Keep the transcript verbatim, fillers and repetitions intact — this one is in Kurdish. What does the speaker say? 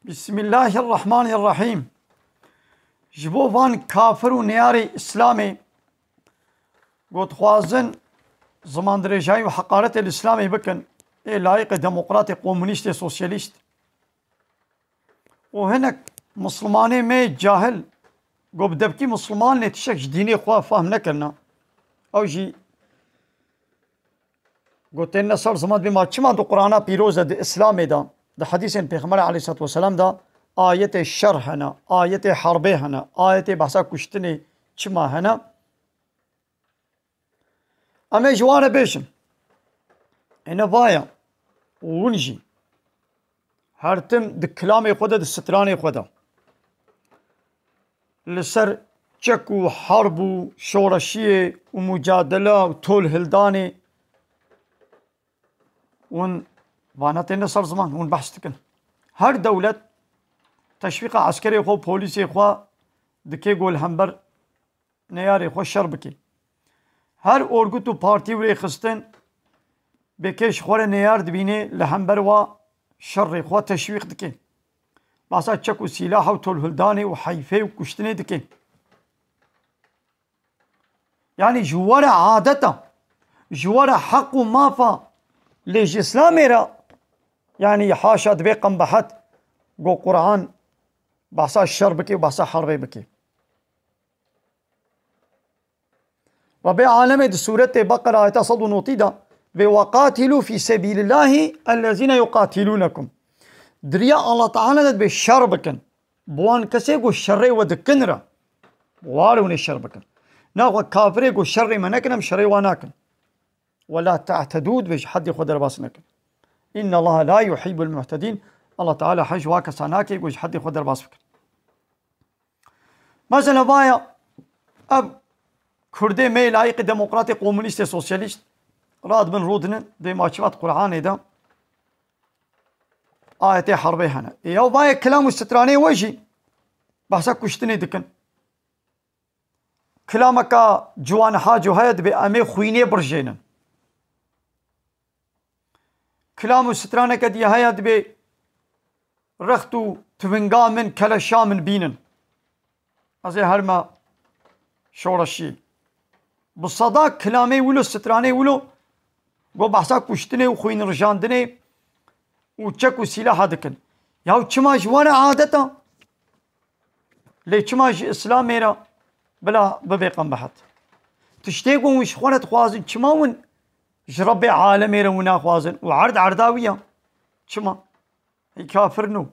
Bismillahirrahmanirrahîm. Ji bo van kafir û neyarê Îslamê ku dixwazin zimandirêjayî û heqaretê li Îslamê bikin, ê layîqê demokratê, komunîstê, sosyalîst û hinek mislimanê me cahil ku bi debkî misliman lê tiştek ji dînê xwe fehm nekirine. Ew jî Gotên ne ser ziman dibê ma çima di Qur'ana pîroz de, di Îslamê de, di hedîsên Pêxemberê aleyhisselatu vesselam de ayetê şer hene, ayetê herbê hene, ayetê behsa kuştinê çima hene? Em ê ji wan re bêjin. Êne vaya û hûn jî her tim di kilamê xwe de, di stranê xwe de li ser çek û herb û şoreşiyê û mucadele û tolhildanê hûn vana têne ser ziman, hûn behs dikin. Her dewlet teşwîqa eskerê xwe û polîsê xwe dike ku li hember neyarê xwe şer bike. Her orgut û partî û rêxistin bêkê ji xwe re neyar dibîne, li hember wa şerê xwe teşwîq dike. Basa çek û sîlaha û tolhildanê û heyfê û kuştinê dike. Yanî ji we re adeta, ji we re heq û mafa, lê ji Îslamê re, yanî haşa dibê qembehet ku Qur'an basa şer bike û basa herbê bike. Rebê alemê di sûretê Beqera ayeta sed û notî de vê, "Weqatilû fî sebîlillahî ellezîne yuqatilûnekum." Di riya Allah Teala de dibê şer bikin. Bi wan kesê ku şerê we dikin re, bi wan re hûn ê şer bikin. Naxwe kafirê ku şerê me nekin, em şerê wan nakin. "Ve la te'tedû," dibê ji heddê xwe derbas nekin. "Innallaha la yuhibbul mu'tedîn." Allah Teala hej wa kesa nake ku ji heddê xwe derbas bikin. Mesela vaya ev Kurdê me layîqê demokratê, komunîstê, sosyalîst radibin rûdinin dê ma çivat Qur'anê de ayetê herbê hene. Ê ya vaya kilam û stranê we jî behsa kuştinê dikin. Kilameka ciwan haco heye dibê em ê xwînê birjênin. Kilam û straneke diye heye dibê rext û tivinga min, keleşa min bînin. Ez ê herme şoreşî. Bi seda kilamê wilo, stranê wilo, go behsa kuştinê û xwînrijandinê û çek û sîlaha dikin. Yaw çima ji we re adeta? Lê çima ji Îslamê re bila bibe qembehet? Tiştê ku hûn ji xwe re dixwazin, çima hûn ji Rebbê alemê re hûn naxwazin û erd erda wî ya? Çima? Hî kafir nû.